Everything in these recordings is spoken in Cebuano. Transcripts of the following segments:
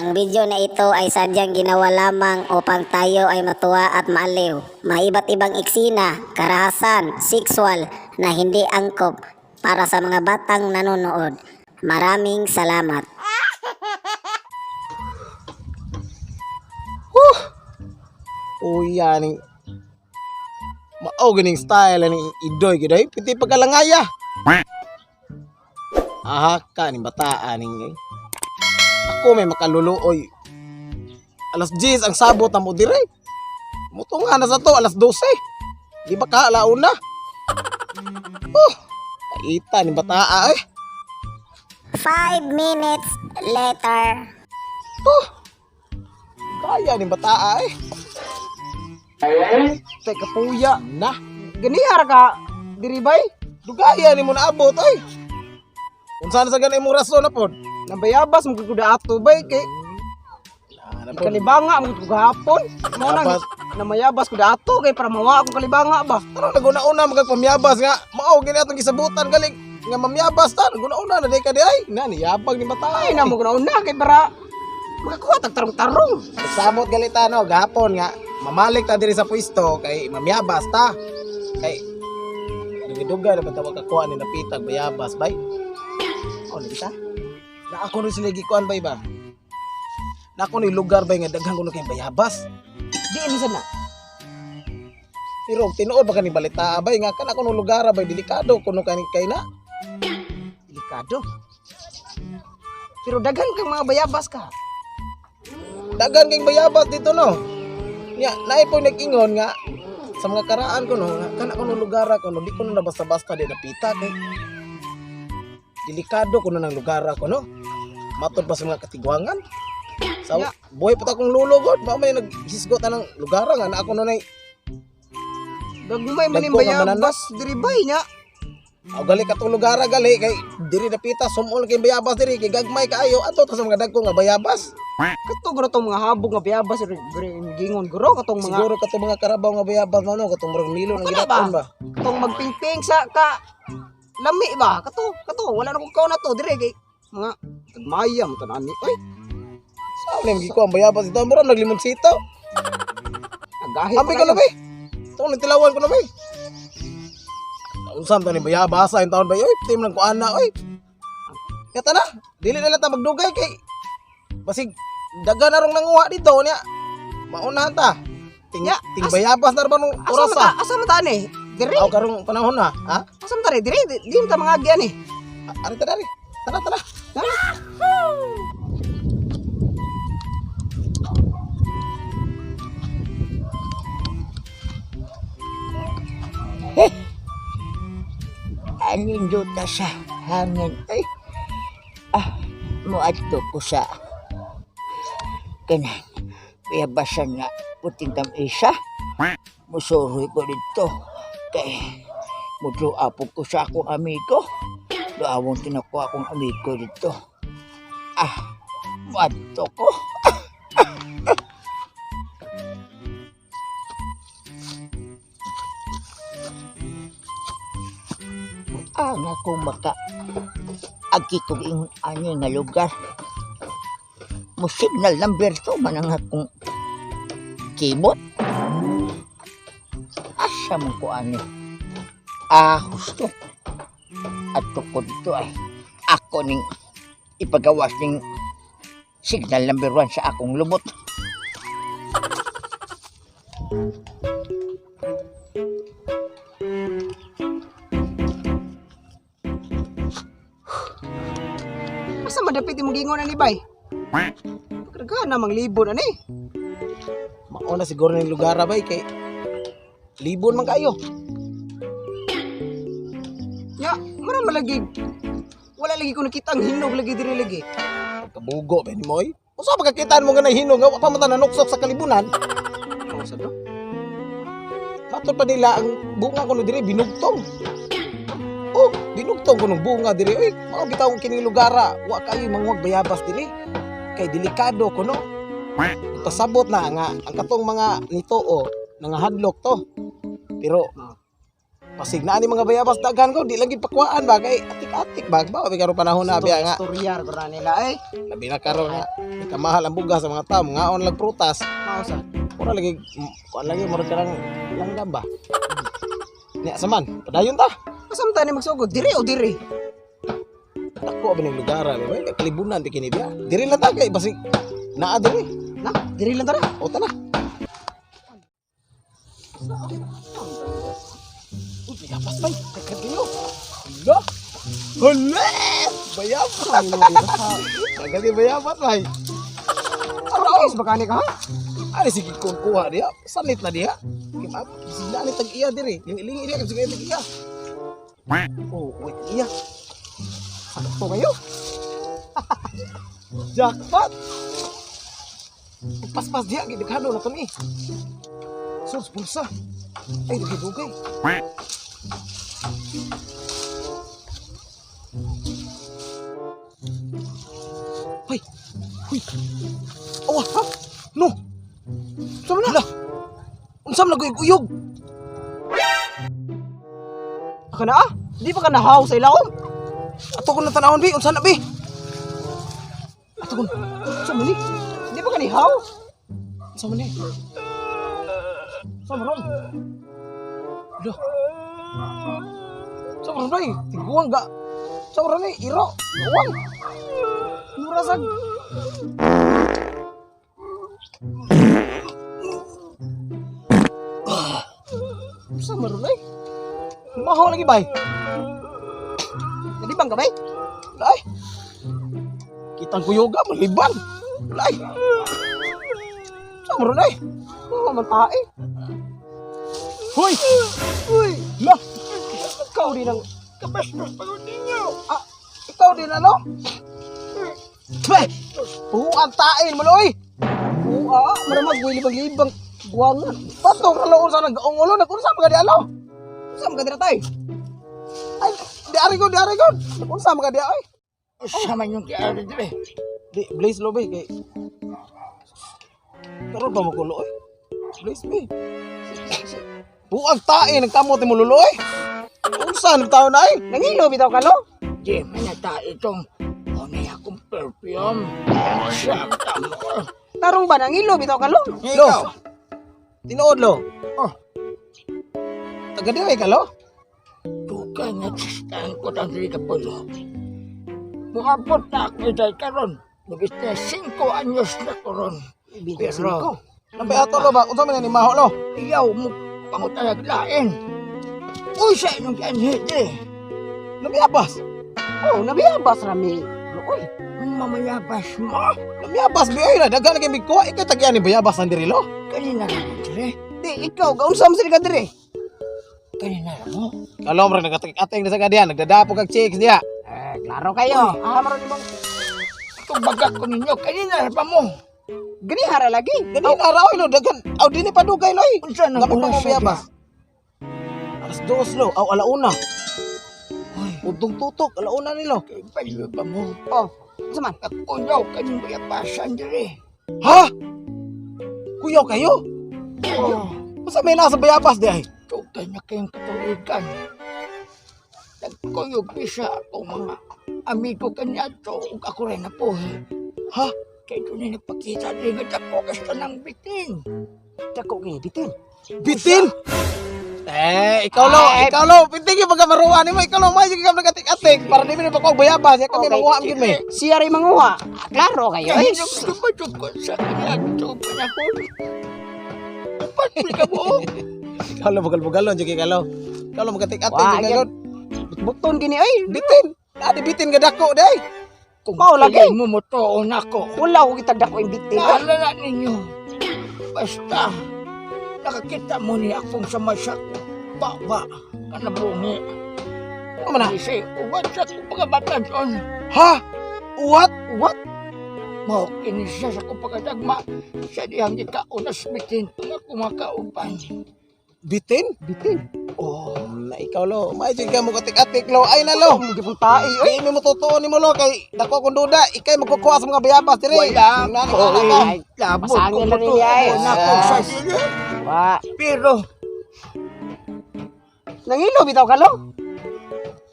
Ang video na ito ay sadyang ginawa lamang upang tayo ay matuwa at maaliw. May iba't ibang eksena, karahasan, sexual na hindi angkop para sa mga batang nanonood. Maraming salamat. Uy, aning mao ganing style aning idoy gid ay piti pagkalangaya. Aha ka ning bata aning eh. Ako may makaluluoy. Alas 10 ang sabot na mo dire. Mutunga na sa to alas 12. Di ba ka alauna? Oh, paita ning bata eh. 5 minutes later. Oh, kaya ning bata eh. Teka puya. Na, Ganihara ka diri bay. dugaya ni mo naabot ay. Unsa na sa ganay imong rason na pod? Nabayabas mo kuda ato bay kay Na, na pod. kalibanga mo ko gahapon. Mo nang Mayabas. namayabas ko ato kay para mawa akong kalibanga ba. Ano naguna-una magpamyabas nga mao gini atong gisabutan galing nga mamyabas ta naguna-una na di ka di ay na niyabag ni bata Ay na mo kuna una kay para makakuha tag tarong-tarong. Sabot gali ta no gahapon nga mamalik ta diri sa pwesto kay mamyabas ta kay dugay-dugay na ba tawag kakuha ni napitag bayabas bay. Oh, lagi ta na ako ni sila gikuan bay ba, na ako ni lugar bay nga daghan kuno kay bayabas. Di ini sana. Pero tinuod ba kani balita bay nga kana kuno lugar bay delikado kuno kani kay na. Delikado. Pero daghan kang mga bayabas ka. Daghan kay bayabas dito no. Nya naay po nag-ingon nga sa mga karaan ko no, nga kana kuno lugar ko no, di ko na basta-basta di napita kay delikado kuno ng lugar ko no. Matod pa sa mga katigwangan. Sa Ya. buhay pa ta akong lulo god, ba may naghisgot ng lugar nga na ako no nay Gagmay man yung Dagko nga bayabas diri bay nya. aw gali katong lugar gali kay diri napita sumol kay bayabas diri kay gagmay kaayo ato ta sa mga dagko nga bayabas. Kato guro tong mga habog nga bayabas diri gingon guro katong mga Siguro katong mga karabaw nga bayabas man no, katong murag nilo nang Kana gidaton ba. Katong magpingping sa ka lami ba kato kato wala na kong kaon na to dire kay mga tagmayam tanan ni oy. Sa ni gikuha ang bayabas dito, murag naglimonsito. Nagahi Ambi ko na ba? Ito nagtilawan ko na ba? Unsa man ni bayabasa yung taon ba? Oy, team lang ko ana oy. Yata na, dili na lang ta magdugay kay basig daga na rong nanguha dito niya. Maunahan ta. Ting, Ya, ting bayabas na ra ba nung asa oras man ta ah. asa man ta ni dire Aw karong panahon na, ha? asa man ta ni dire di di man ta mga agyan eh. Ari ta dari. Tara tara. Tara. Aninduta sa hangin ay ah moadto ko sa kanan bayabasan nga puting kamisa. Musuroy ko dito kay mudua po ko sa akong amigo. Duawon tinako akong amigo dito. Ah, moadto ko. Ang akong maka agi kog ingon ani nga lugar, mo signal number to man ang akong keyboard. Asa man ko ani? Ah, husto adto ko dito ay ako ning ipagawas ning signal number 1 sa akong lumot. Asa man dapit imong gingon ani bay? Pagkadagan na mang libon ani. Mao na siguro ning lugar bay kay libon man kayo. Nya mura man lagi wala lagi ko nakita ang hinog lagi dire lagi. Pagkabugo ba ni moy? Unsa pagkakitaan mo nga nahinog nga wa pa man ta nanuksok sa kalibunan? Oh, sa do. Matod pa nila ang bunga kuno diri binugtong. Oh, binugtong kuno bunga diri. Oy, mao bitaw ang kining lugara. Wa kayo manguhag bayabas diri. Kay delikado kuno. Pasabot na nga ang katong mga nito oh, nangahadlok to. Pero Pasig na ani mga bayabas daghan ko, di lang gid pakuhaan ba kay atik-atik ba ba karon panahon na biya nga. Storyar ko na nila eh. Labi na karon nga kamahal ang bugas sa mga tao, ngaon lang prutas. Mao sa. Mura lagi kuan lagi mura karang langgam ba. Nya saman, padayon ta. Asa man ta ni magsugod? Diri o diri? Dako ba ning lugar ba? Kay kalibunan di kini biya. Diri lang ta kay basig naa diri. Na, diri lang tara. O ta na. Uy, bayabas bay. Kagad kayo. Hala! Hala! Bayabas! Kagad kayo bayabas bay. Aros ba kani ka ha? Ani sige kung kuha diha. Sanit na diha. Kimap, sila ni tag-iya diri. Lingi-lingi diha, sige tag-iya. Oh, wait, iya. Sakto kayo. Jackpot! Paspas diha, gidaghano na kami. Sus, bulsa. Ay, dugay-dugay. Hoy! Hoy! Awa, ha? No! Unsa man na? Hala! Unsa man naguyog-uyog? Ako na ah. Di pa ka nahaw sa ilawom. Ato ko na tanawon, bi. Unsa na, bi? Ato ko. Sa mali. Di pa ka nihaw? Unsa man ni? Unsa man ron? Hala. Unsa man ron, bay? Tiguang ga. Unsa man ron, eh? Iro. Guwang. Mura sa. Unsa man ron, eh? Mahaw lagi, bay. Nalibang ka bay? Ay. Kitang kuyoga, maliban. Ay. Unsa man ron, eh? Oo, man tae. Hoy! Uy, Lah! ikaw din ang Kabastos pagod ninyo. Ah, ikaw din ano? Peh! Puang tain mo loy! Oo, ah, maramag libang-libang guwangan. Patong raloon sa nag-ungulo, nag-unsa mga di alo. Unsa man ka dira tay? Ay, di ari ko, di ari ko. Nag-unsa mga di ay. Unsa man yung kiari diri? Di Blaze lo be kay. Karon pa makulo oy. Blaze be. Buang tae nagkamot mo lulo oy. Unsa nang tao na ay? Nangilo bitaw ka no? Di man na ta itong unay akong perfume. Siya ang tamo. Tarong ba nangilo bitaw ka lo? Lo. Tinuod lo. Oh. Taga dire ka lo. Tukay nga sistan ko tang diri ka pulo. Muabot na ako itay karon. Mugis na 5 anyos na ko ron. Pero Nambay ato lo ba? Unsa man ni maho lo? iyaw mo pangutanag lain. Uy sa inyong kianhi diri. Namiyabas. Oh, nabiyabas rami. Uy, Mamayabas mo. Namiyabas bi oy na daghan na kay migkuha ikay tagyan ni bayabas ang diri lo. Kanina na mo diri. di ikaw gaunsa man sila ka diri? Kanina na mo. Kalom ra nagatik-ating na sa kadiyan, nagdadapo kag chicks diya. Eh, klaro kayo. Ah, maron imong Itong baga ko ninyo. Kanina na pa mo. ginihara lagi. Gani na ra oy lo daghan. Aw dini pa dugay lo oy. Unsa nang Gamit pa oras mo siya bayabas. Alas 2 lo, aw alauna. Uy, Udtong tutok, alauna nilo. kay baliw ba mo? Oh, unsa man? Nakuyaw kanyang bayabasan diri. Ha? Kuyaw kayo? Oh, Unsa may nasa bayabas di ay? tukay na kayong katuligan. Nagkuyog bisa ako mga amigo kanya to ug ako rin na po. Ha? Kay doon na nagpakita din nga dako kasta ng bitin. Dako kay bitin. Bitin? Eh, ikaw lo, Ay. ikaw lo, pinting yung pagkamaruan nimo, ikaw lo, may ka nagatik-atik para di mi na pa bayabas, ya kami Okay. manguha gyud mi. Siya rin manguha. Ah, klaro kayo. Kaya Eh, nung ko sa kanya to panahon. Upat ni ka mo. Ikaw lo bugal-bugalon jud kay kalo. Ikaw lo magatik-atik Wah, jud kay buton gini oy. Bitin. Adi bitin nga dako day. Kung Mao lagi. pili mo mo to nako. Wala ko kitag dako yung bitin. Bahala na ninyo. Basta, nakakita mo ni akong sama sa baba ka nabungi. Ano man na? Kasi uwat sa akong pagkabata doon. Ha? What? What? Mao kini siya sa akong pagkadagma. Sa dihang gikaunas bitin ang akong mga kauban. Bitin? Bitin. Oh, Na ikaw lo, may jud ka mo katik-atik lo. Ay na lo. Mo gipong tae oy. Kay mo totoo nimo lo kay dako kong duda, ikay magkukuha sa mga bayabas diri. Wala Nani ko. ka ka. Ay, Labot Pasangin ko na mo niya, eh. na akong sa dili. Wa. Pero, Nangilo bitaw ka lo.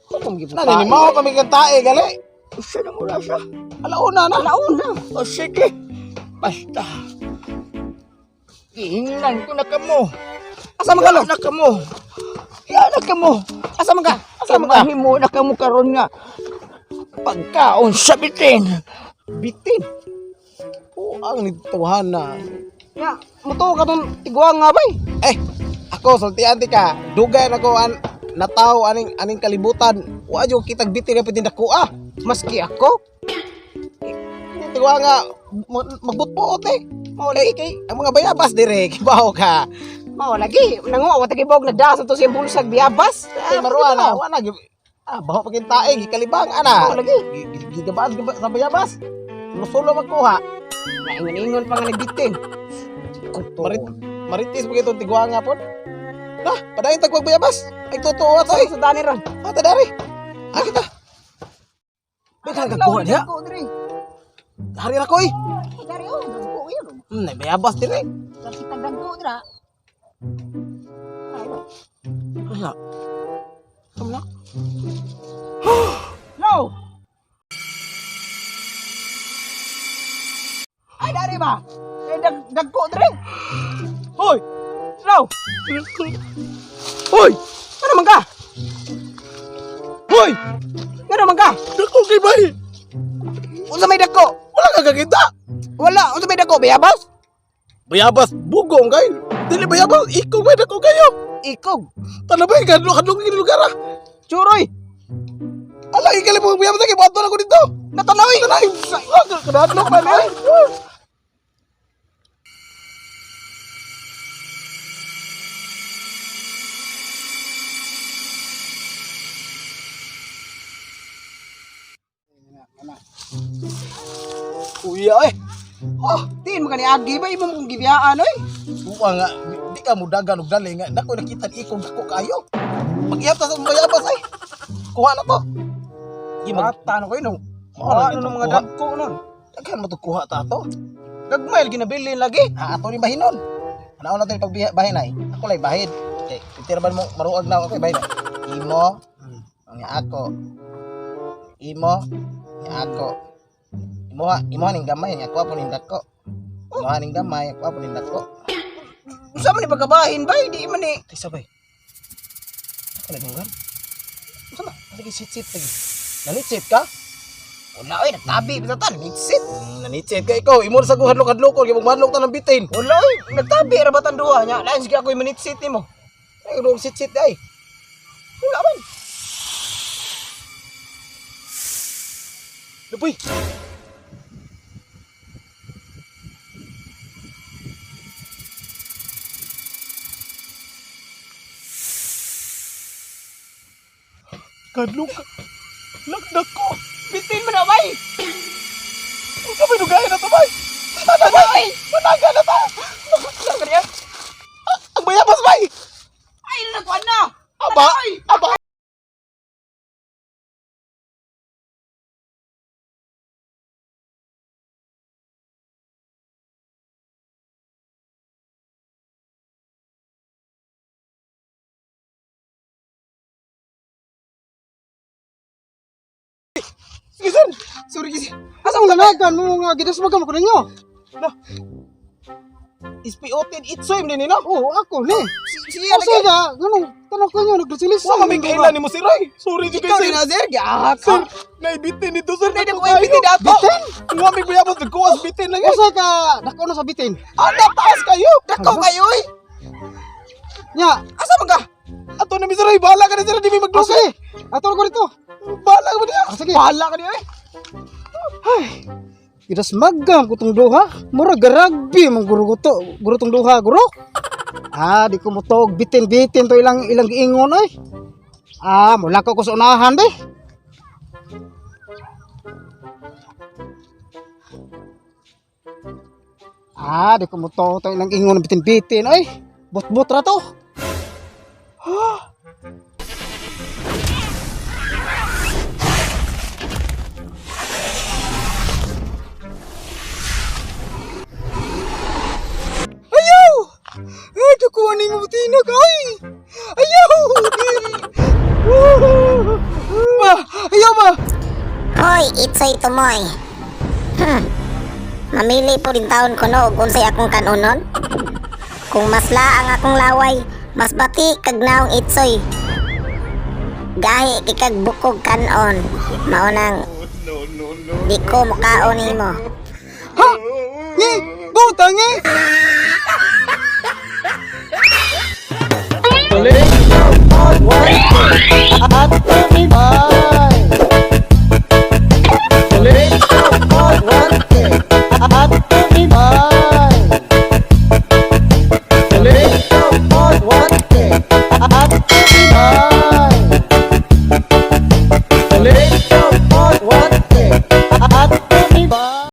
Hukom gyud. Nani ni mao pa mi kang tae gali. Usa na mura siya. Alauna na. Alauna. O sige. Basta. Gihingan ko na kamo. Asa man ka lo? Na kamo. Ya na kamo. Asa man ka? Asa man ka? Mahimo na kamo karon nga. Pagkaon sa bitin. Bitin. Puang ni tuhan na. Nga, mutuo ka tong tiguang nga bay. Eh, ako sultian ti ka. Dugay na ko an nataw aning aning kalibutan. Wa jud kitag bitin na pwede nakuha. Maski ako, Tiwa nga magbutbuot eh. mao lagi kay Ang mga bayabas dire, kibaw ka. mao lagi nanguha wa tagibog nagdaas to siyang bulsag biyabas. Ay, maruan na, wala gyud. Ah, baho pa tae, gikalibang ana. Mao lagi. Gigabaan sa bayabas. Musulo magkuha. Naingon-ingon pa nga nagbitin. Marit maritis mo itong tigwa nga pod. Nah, padayon tagwag bayabas. Ay totoo ato eh. Sa dani ron. Ata dari. Ah kita. May kang kakuha niya. Dagko diri. Hari ra ko eh. Dari oh, dagko yun. Nay bayabas dire. Kasi tagdagko dira. Wala. Kamla. No. Ay dari ba? Eh dagko diri. Hoy! No. Hoy! Ano man ka? Hoy! Ano man ka? Dako kay bay. Unsa may dagko? Wala ka kakita. Wala, unsa may dagko? Bayabas? Bayabas bugong kay. Dili bayabas ikog bay dako kayo. Ikog. Tanabay kadlo kadlong kini lugar ah. Churoy. Ala ikali mo bayabas kay buhaton ako dito. Natanaw. Tanay. Kadlok pa ni. Kuya eh. Oh, tiin mo kani agi ba imo mong gibiyaan oy? Buwa nga, di ka mudagan og dali nga. Dako nakita ni ikog dako kayo. Mag-ihap ta sa bayabas ay. Kuha na to. Di mag Mata no kayo nung. Mao na Ano itong mga kuha. dagko nun? Daghan mo to kuha ta ato. Gagmayl ginabilin lagi. Ah, ato ni bahinon. Anaon natin pag bahin ay. Ako lay bahid. Kay pitira mo maruag na ako kay bahin. Imo, nga ako. Imo, nga ako. Imo, imo ning gamay nga ako po ning dako. Imo ning gamay ako po ning dako. Unsa man ni pagkabahin ba? Di man ni. Tay sabay. Ako na dunggan. Unsa man? Lagi sit-sit lagi. Nanitsit ka? Wala oy, nagtabi bitaw ta, nitsit. Nanitsit ka ikaw. Imo na sa guhadlok hadlokon kay magmadlok ta ng bitin. Wala oy, nagtabi ra batan duha nya. Lain sige ako manitsit nimo. Ay, dong sit-sit ay. Wala man. Lupoy. Kadlok. Lakdak ko. Bitin mo na bay. Unsa may dugayan na to bay? Tana bay. Managa na ta. Wala ka niya. Ang bayabas bay. Ay, nakuan na. Aba, aba. Sige, sir. Sorry kasi. Asa mo ganagan mo nga gidasmagan mo ko ninyo? SPO10 itsoy din no? Oo, ako ni. Sige, Asa ka? Ganun, tanong ko nyo, nagdasilis. Wa kami kailan nimo si Roy. Sorry jud Ikaw kay ni sir. na sir, giahak Sir, ka. naibitin nito sir. Nay, dako ibitin ato. Bitin? Wa mi bayabas nagkuwas bitin lang. eh. Asa ka? Dako na sa bitin. Ah, nataas kayo. Dako kayo oy. Nya, Asa man ka? Ato na mi sir, Roy. Bahala ka na sir, di mi ah, magdugay. sige. Ato ko dito. Bahala ka ba niya? Ah, sige. Bahala ka niya oy. Gidasmagan ko tong duha. Mura garagbi mong guro ko to. Guro tong duha, guro. Ah, di ko mo to bitin-bitin to ilang ilang giingon oy. Ah, mula ko ko sa unahan be. Ah, di ko mo to to ilang ingon bitin-bitin oy. Bot-bot ra to. Ayaw! Ay, dakuha ni mo tinag ay. Ayaw! Itsoy Tumoy. Mamili po rin taon ko no og unsay akong kanunon. Kung masla ang akong laway, mas bati kag naong Itsoy. Gahi kikag bukog kanon. Maunang di ko mukaon nimo. Ha? Ngi, buta ngi.